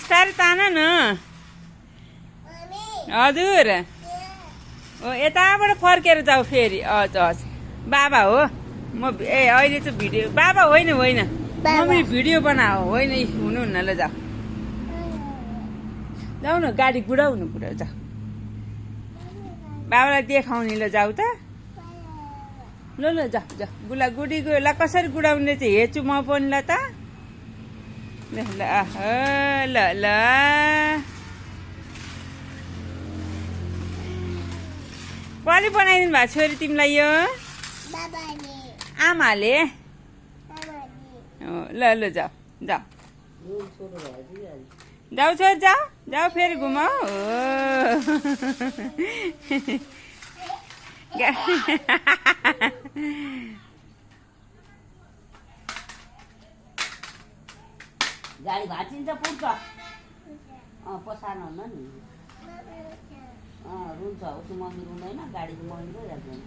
बिस्तारै तान न हजुर यताबाट फर्केर जाऊ फेरि हजुर बाबा हो म अहिले चाहिँ भिडियो बाबा होइन मम्मी भिडियो बनाऊ होइन हुनुहुन्न ल जाऊ जाऊ न गाडी गुडाउनु जाऊ बाबालाई देखाउने ल जाऊ त ल जाऊ गुडी ल कसरी गुडाउने चाहिँ हेर्छु म पनि ल त ल कसले बनाइदिनु भएको छोरी तिमीलाई यो आमाले ल जाऊ छोरी जाऊ फेरि घुमाऊ गाडी भाँचिन्छ पुग्छ पसार्नुहुन्न नि रुन्छ उसको मम्मी रुँदैन गाडीको मम्मी पो जाँदैन